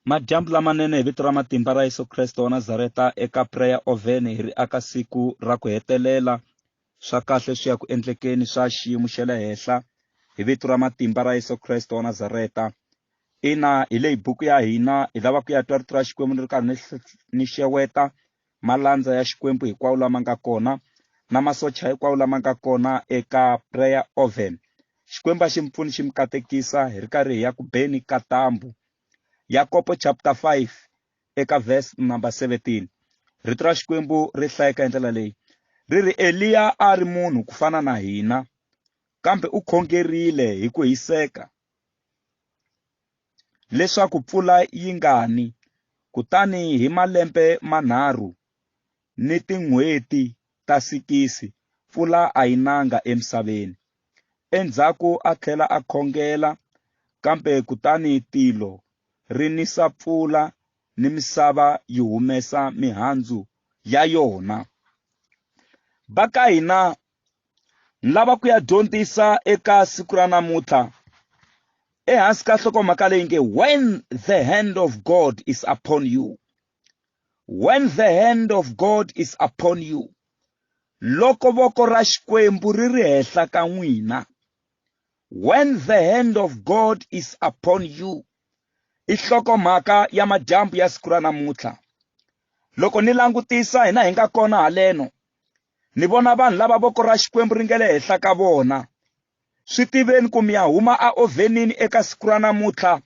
Madyambu lamanene hi vito ra matimba ra Yesu Kreste wa Nazareta eka Prayer Oven hi ri aka siku ra ku hetelela swa kahle swi ya ku endlekeni swa xiyimo xa le henhla hi vito ra matimba ra Yesu Kreste wa Nazareta. Ina hi leyi buku ya hina hi lava ku ya twa rito ra Xikwembu ni ri karhi ni ni xeweta malandza ya Xikwembu hinkwawo lama nga kona na masocha hinkwawo lama nga kona eka Prayer Oven. Xikwembu a xi mi pfuni xi mi katekisa hi ri karhi hi ya ku beni ka tambu. Yakobo chapter 5 eka verse number 17. Rito ra Xikwembu ri hlayeka hi ndlela leyi. Ri ri Eliya a ri munhu ku fana na hina, kambe u khongerile hi ku hiseka leswaku mpfula yi nga ni, kutani hi malembe manharhu ni tin'hweti ta sikisi mpfula a yi nanga emisaveni. Endzhaku a tlhela a khongela kambe kutani tilo ri nisa mpfula ni misava yi humesa mihandzu ya yona. Va ka hina ni lava ku ya dyondzisa eka siku ra namuntlha ehansi ka nhlokomhaka leyi nge when the hand of God is upon you. When the hand of God is upon you. Loko voko ra Xikwembu ri ri henhla ka n'wina. When the hand of God is upon you. I nhlokomhaka ya madyambu ya siku ra namuntlha. Loko ni langutisa hina hi nga kona haleno, ni vona vanhu lava voko ra Xikwembu ri nga le henhla ka vona. Swi tiveni ku mi ya huma aovhenini eka siku ra namuntlha,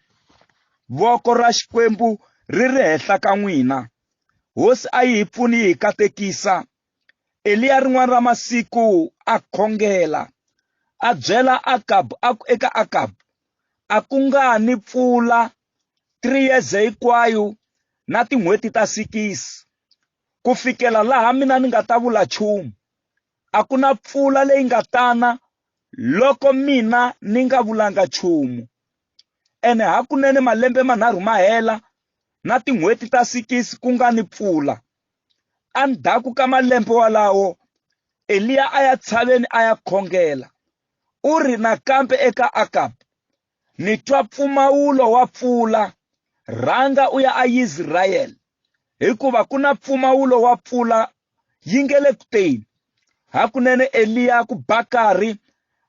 voko ra Xikwembu ri ri henhla ka n'wina. Hosi a yi hi pfuni yi hi katekisa. Eliya rin'wana ra masiku a khongela, a byela Akabu a ku eka Akabu, a ku nga ni mpfula 3 years hinkwayo na tin'hweti ta sikisi ku fikela laha mina ni nga ta vula nchumu. A ku na mpfula leyi nga tana loko mina ni nga vulanga nchumu. Ene hakunene malembe manharhu ma hela na tin'hweti ta sikisi ku nga ni mpfula. Endzhaku ka malembe walawo, Eliya a ya tshaveni a ya khongela. U ri nakambe eka Akabu, Ni twa mpfumawulo wa mpfula, rhanga u ya aIsrayele, hikuva ku na mpfumawulo wa mpfula yi nge le ku teni. Hakunene Eliya ku ba karhi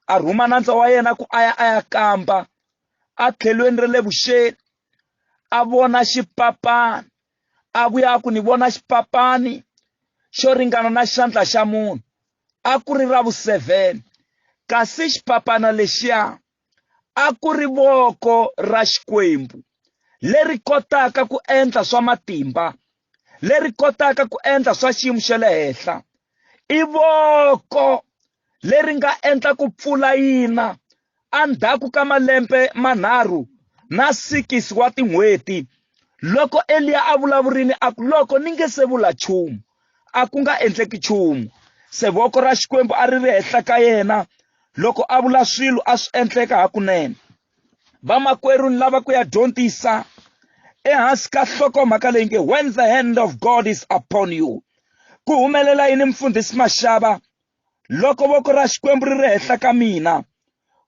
a rhuma nandza wa yena ku a ya a ya kamba a tlhelweni ra le vuxeni a vona xipapana a vuya a ku ni vona xipapani xo ringana na xandla xa munhu a ku ri ra vu-7 kasi xipapana lexiya a ku ri voko ra Xikwembu leri kotaka ku endla swa matimba leri kotaka ku endla swa xiyimo xa le henhla i voko leri nga endla ku pfula yina endzhaku ka malembe manharhu na sikisi wa tin'hweti loko Eliya a vulavurile a ku loko ni nge se vula nchumu a ku nga endleki nchumu se voko ra Xikwembu a ri ri henhla ka yena loko a vula swilo a swi endleka hakunene vamakwerhu ni lava ku ya dyondzisa ehansi ka nhlokomhaka leyi nge when the hand of God is upon you ku humelela yini mfundhisi Mashava loko voko ra Xikwembu ri ri henhla ka mina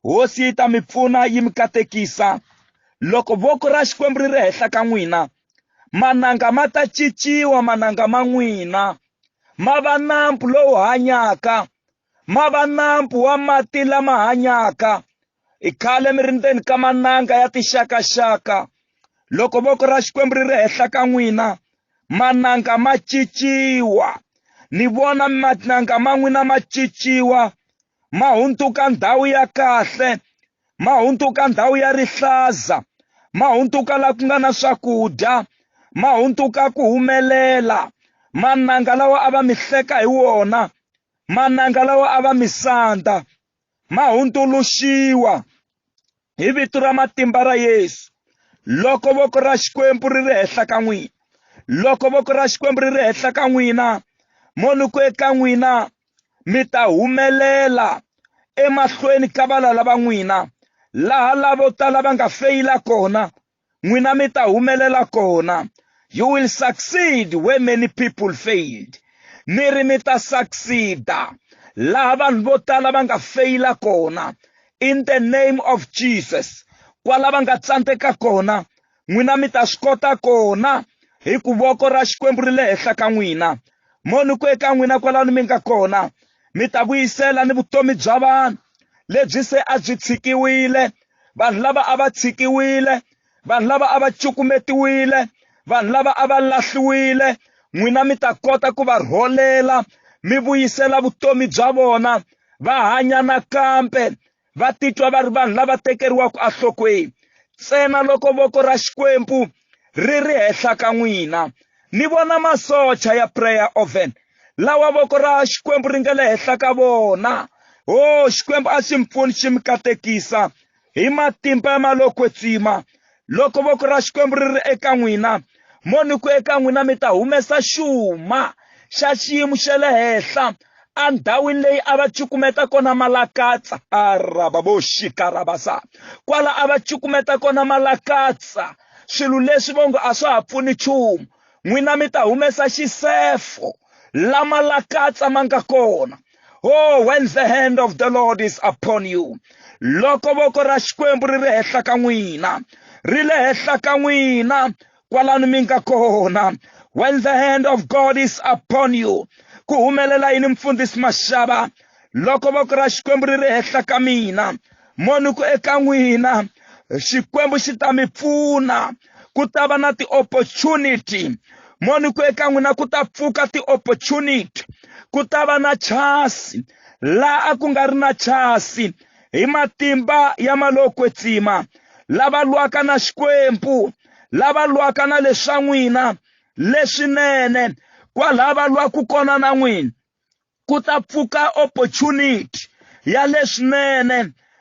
hosi yi ta mi pfuna yi mi katekisa loko voko ra Xikwembu ri ri henhla ka n'wina mananga ma ta cinciwa mananga ma n'wina ma va nambu lowu hanyaka ma va nambu wa mati lama hanyaka i khale mi ri ndzeni ka mananga ya tixakaxaka loko voko ra Xikwembu ri ri henhla ka n'wina mananga ma cinciwa ni vona mananga ma n'wina ma cinciwa ma hundzuka ndhawu ya kahle ma hundzuka ndhawu ya rihlaza ma hundzuka la ku nga na swakudya ma hundzuka ku humelela mananga lawa a va mi hleka hi wona mananga lawa a va mi sandza ma hundzuluxiwa hi vito ra matimba ra Yesu loko voko ra Xikwembu ri ri henhla ka n'wina loko voko ra Xikwembu ri ri henhla ka n'wina mo ni ku eka n'wina mi ta humelela emahlweni ka valala va n'wina laha lavo tala va nga feyila kona n'wina mi ta humelela kona you will succeed where many people failed ni ri mi ta succeeda laha vanhu vo tala va nga feyila kona in the name of Jesus kwala va nga tsandzeka kona. N'wina mi ta swi kota kona hi ku voko ra Xikwembu ri le henhla ka n'wina. Mo ni ku eka n'wina kwalano mi nga kona, mi ta vuyisela ni vutomi bya vanhu lebyi se a byi tshikiwile, vanhu lava a va tshikiwile, vanhu lava a va cukumetiwile, vanhu lava a va lahliwile, n'wina mi ta kota ku va rholela mi vuyisela vutomi bya vona va hanya nakambe va titwa va ri vanhu lava tekeriwaka enhlokweni ntsena loko voko ra Xikwembu ri ri henhla ka n'wina. Ni vona masocha ya prayer oven lawa voko ra Xikwembu ri nga le henhla ka vona. Oh, Xikwembu a xi mi pfuni xi mi katekisa hi matimba ya malokwetsima. Loko voko ra Xikwembu ri ri eka n'wina, mo ni ku eka n'wina mi ta humesa xuma xa xiyimo xa le henhla endhawini leyi a va cukumeta kona malakatsa arabavoxikarabasa kwala a va cukumeta kona malakatsa swilo leswi vo ngo a swa ha pfuni nchumu n'wina mi ta humesa xisefo la malakatsa ma nga kona Oh, when the hand of the Lord is upon you. Loko voko ra Xikwembu ri ri henhla ka n'wina, ri le henhla ka n'wina kwalano mi nga kona. When the hand of God is upon you. Ku humelela yini mfundhisi Mashava? Loko voko ra Xikwembu ri ri henhla ka mina, mo ni ku eka n'wina, Xikwembu xi ta mi pfuna ku ta va na ti-opportunity mo ni ku eka n'wina ku ta pfuka ti-opportunity ku ta va na chasi laha a ku nga ri na chasi hi matimba ya malokwetsima lava lwaka na Xikwembu lava lwaka na leswa n'wina leswinene kwalaha va lwaka kona na n'wina ku ta pfuka opportunity ya leswinene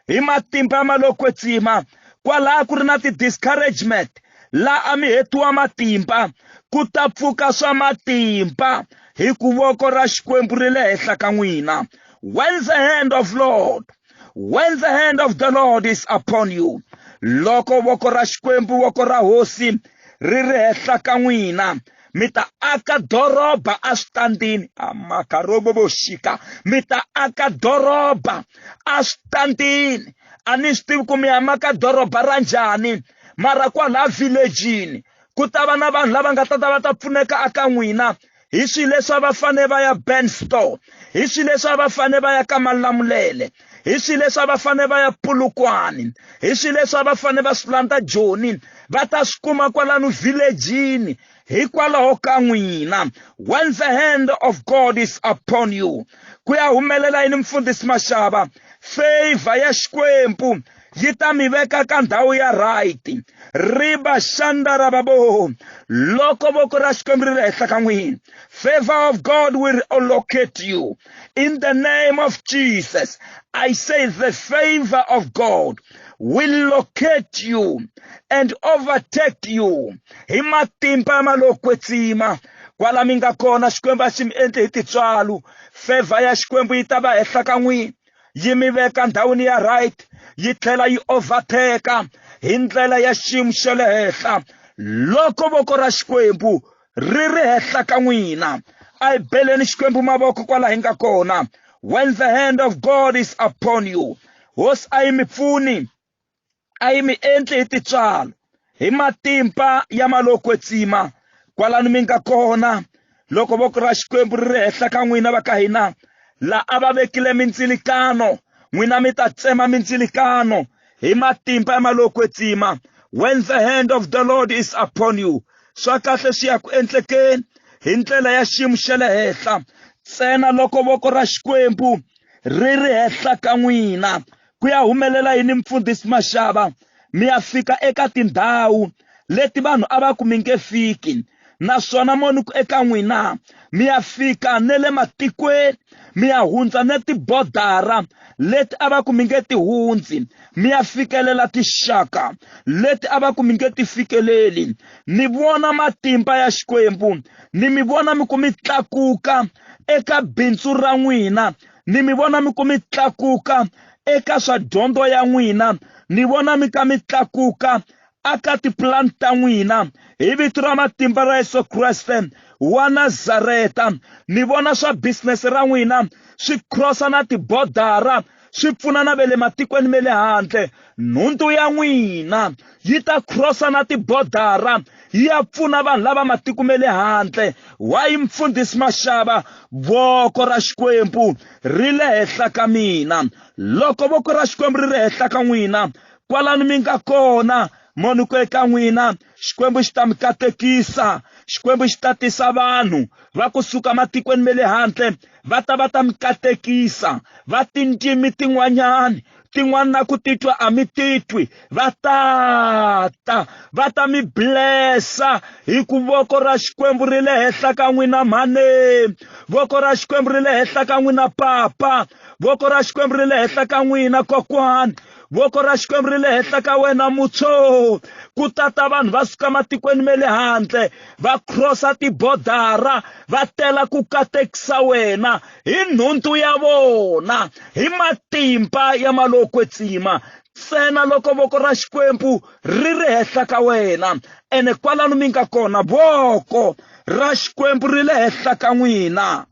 hi matimba ma lo kwetsima kwalaha ku ri na ti-discouragement laha a mi hetiwa matimba ku ta pfuka swa matimba hi ku voko ra Xikwembu ri le henhla ka n'wina when the hand of Lord when the hand of the Lord is upon you loko voko ra Xikwembu voko ra hosi ri ri henhla ka n'wina mi ta aka doroba eswitandini amakaroboboxika mi ta aka doroba eswitandini a ni swi tivi ku mi ya maka doroba ra njhani mara kwalaha village-ini ku ta va na vanhu lava nga ta ta va ta pfuneka aka n'wina hi swilo leswi a va fanele va ya Benstore hi swilo leswi a va fanele va ya ka Malamulele hi swilo leswi a va fanele va ya Polokwane hi swilo leswi a va fanele va swi landza Joni va ta swi kuma kwalano village-ini hikwalaho ka n'wina when the hand of God is upon you ku ya humelela yini mfundhisi Mashava favor ya Xikwembu yi ta mi veka ka ndhawu ya right riba xanda ra vabo loko voko ra Xikwembu ri ri henhla ka n'wina favor of God will allocate you in the name of Jesus I say the favor of God will locate you and overtake you hi matimba ma lo kwetsima kwala mi nga kona Xikwembu a xi mi endli hi tintswalo favor ya Xikwembu yi ta va henhla ka n'wina yi mi veka ndhawini ya right yi tlhela yi overtake hi ndlela ya xiyimo xa le henhla loko voko ra Xikwembu ri ri henhla ka n'wina a hi beleni Xikwembu mavoko kwala hi nga kona when the hand of God is upon you hosi a yi mi pfuni a yi mi endli hi tintswalo hi matimba ya malokwetsima kwalano mi nga kona loko voko ra Xikwembu ri ri henhla ka n'wina va ka hina la a va vekile mindzilikano n'wina mi ta tsema mindzilikano hi matimba ya malokwetsima when the hand of the Lord is upon you swa kahle swi ya ku endlekeni hi ndlela ya xiyimo xa le henhla ntsena loko voko ra Xikwembu ri ri henhla ka n'wina ku ya humelela yini mfundhisi Mashava mi ya fika eka tindhawu leti vanhu a va ku mi nge fiki naswona mo ni ku eka n'wina mi ya fika ne le matikweni mi ya hundza ne tibodara leti a va ku mi nge ti hundzi mi ya fikelela tixaka leti a va ku mi nge ti fikeleli ni vona matimba ya Xikwembu ni mi vona mi ku mi tlakuka eka bindzu ra n'wina ni mi vona mi ku mi tlakuka eka swa dyondzo ya n'wina ni vona mi ka mi tlakuka aka tipulani ta n'wina hi vito ra matimba ra Yesu Kreste wa Nazareta ni vona swa business ra n'wina swi crossa na tibodara. Swi pfuna na ve le matikweni me le handle. Nhundzu ya n'wina yi ta cross-a na tibodara yi ya pfuna vanhu lava matiko me le handle. Why Mfundhisi Mashava? Voko ra Xikwembu ri le henhla ka mina. Loko voko ra Xikwembu ri ri henhla ka n'wina, kwalano mi nga kona, mo ni ku eka n'wina, Xikwembu xi ta mi katekisa. Xikwembu xi ta tisa vanhu va kusuka matikweni me le handle va ta va ta mi katekisa, va tindzimi tin'wanyani tin'wana na ku titwa a mi titwi, va ta ta va ta mi blessa hi ku voko ra Xikwembu ri le henhla ka n'wina mhani, voko ra Xikwembu ri le henhla ka n'wina papa, voko ra Xikwembu ri le henhla ka n'wina kokwani, voko ra Xikwembu ri le henhla ka wena mutsho. Ku tata vanhu va suka matikweni me le handle va crossa tibodara va tela ku katekisa wena hi nhundzu ya vona hi matimba ya malowo kwetsima ntsena loko voko ra Xikwembu ri ri henhla ka wena. Ene kwalano mi nga kona voko ra Xikwembu ri le henhla ka n'wina,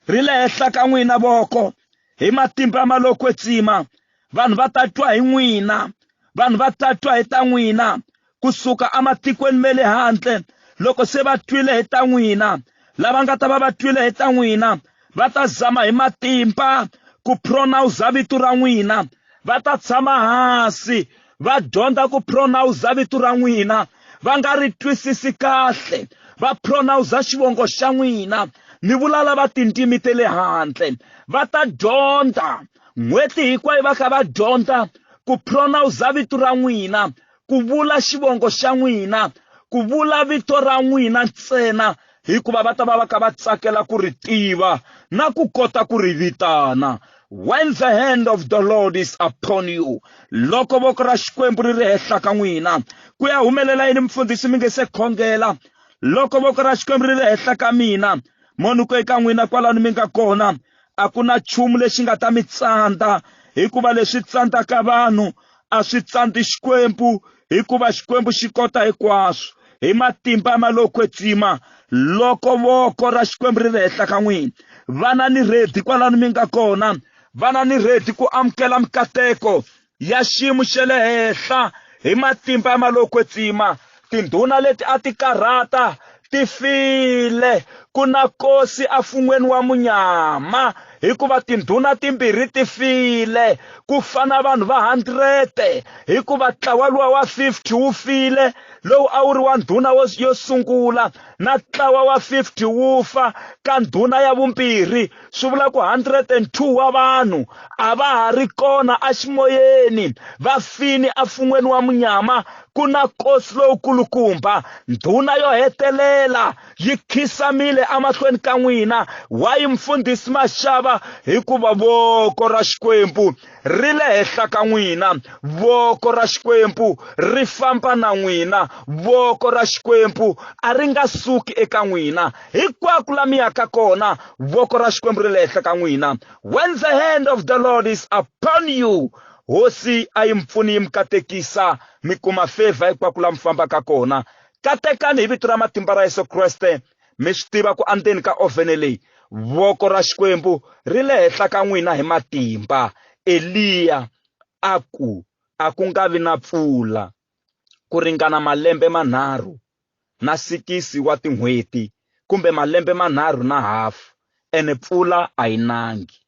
ri le henhla ka n'wina voko hi matimba ya malowo kwetsima. Vanhu va ta twa hi n'wina, vanhu va ta twa hi ta n'wina kusuka ematikweni me le handle. Loko se va twile hi ta n'wina, lava nga ta va va twile hi ta n'wina va ta zama hi matimba ku pronounce vito ra n'wina, va ta tshama hansi va dyondza ku pronounce vito ra n'wina, va nga ri twisisi kahle, va pronounce xivongo xa n'wina. Ni vula lava tindzimi ta le handle va ta dyondza n'hweti hinkwayo va kha va dyondza ku pronounce vito ra n'wina, ku vula xivongo xa n'wina, ku vula vito ra n'wina ntsena, hikuva va ta va va kha va tsakela ku ri tiva na ku kota ku ri vitana. When the hand of the Lord is upon you, loko voko ra Xikwembu ri ri henhla ka n'wina, ku ya humelela yini mfundhisi mi nge se khongela? Loko voko ra Xikwembu ri ri henhla ka mina, mo ni ku eka n'wina kwalano mi nga kona, a ku na nchumu lexi nga ta mi tsandza, hikuva leswi tsandzaka vanhu a swi tsandzi Xikwembu, hikuva Xikwembu xi kota hinkwaswo hi matimba ma lowo kwetsima. Loko voko ra Xikwembu ri ri henhla ka n'wina, vana ni ready kwalano mi nga kona, vana ni ready ku amukela mikateko ya xiyimo xa le henhla hi matimba ya malowo kwetsima. Tindhuna leti a ti karhata ti file, ku na kosi efun'weni wa munyama, hikuva tindhuna timbirhi ti file, ku fana vanhu va 100, hikuva ntlawa luwa wa 50 wu file, lowu a wu ri wa ndhuna yo sungula, na ntlawa wa 50 wu fa ka ndhuna ya vumbirhi. Swi vula ku 102 wa vanhu a va ha ri kona eximoyeni, va fini efun'weni wa munyama. Ku na kosi lowukulukumba, ndhuna yo hetelela yi khisamile emahlweni ka n'wina. Why Mfundhisi Mashava? Hikuva voko ra Xikwembu ri le henhla ka n'wina, voko ra Xikwembu ri famba na n'wina, voko ra Xikwembu a ri nga suki eka n'wina. Hinkwako la mi yaka kona, voko ra Xikwembu ri le henhla ka n'wina. When the hand of the Lord is upon you, Hosi a yi mi pfuni yi mi katekisa, mi kuma favor hinkwako la mi fambaka kona. Katekani hi vito ra matimba ra Yesu Kreste. Mi swi tiva ku endzeni ka ovhene leyi, voko ra Xikwembu ri le henhla ka n'wina hi matimba. Eliya a ku, A ku nga vi na mpfula ku ringana malembe manharhu na sikisi wa tin'hweti, kumbe malembe manharhu na hafu, ene mpfula a yi nangi.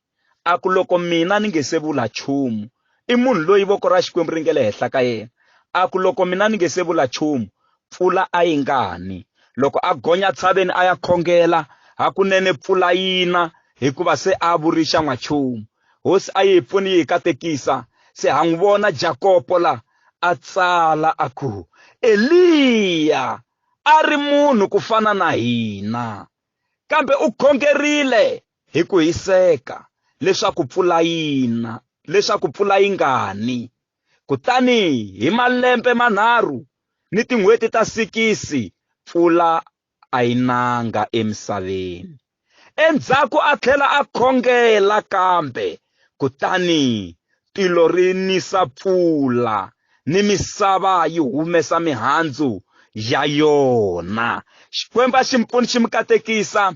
A ku, Loko mina ni nge se vula nchumu, i munhu loyi voko ra Xikwembu ri nge le henhla ka yena. A ku, Loko mina ni nge se vula nchumu, mpfula a yi nga ni. Loko a gonya tshaveni a ya khongela, hakunene mpfula yi na, hikuva se a vuri xan'wanchumu. Hosi a yi hi pfuni yi hi katekisa. Se ha n'wi vona Jakobo la, a tsala a ku, Eliya a ri munhu ku fana na hina, kambe u khongerile hi ku hiseka leswaku mpfula yi na, leswaku mpfula yi nga ni. Kutani hi malembe manharhu ni tin'hweti ta sikisi mpfula a yi nanga emisaveni. Endzhaku a tlhela a khongela kambe, kutani tilo ri nisa mpfula ni misava yi humesa mihandzu ya yona. Xikwembu a xi mi pfuni xi mi katekisa.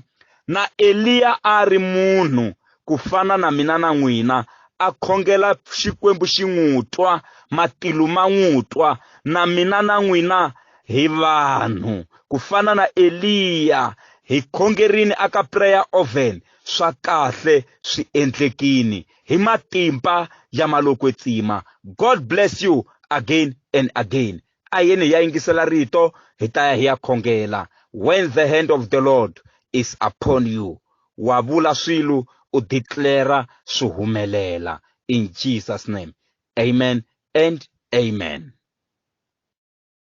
Na Eliya a ri munhu ku fana na mina na n'wina. a khongela Xikwembu xi n'wi twa, matilo ma n'wi twa, na mina na n'wina hi vanhu ku fana na Eliya hi khongerini aka prayer oven swa kahle swi endlekini hi matimba ya malokwetsima. God bless you again and again. A yeni hi ya yingisela rito hi ta ya hi ya khongela. When the hand of the Lord is upon you, wa vula swilo u declare swi humelela. In Jesus name. Amen and amen.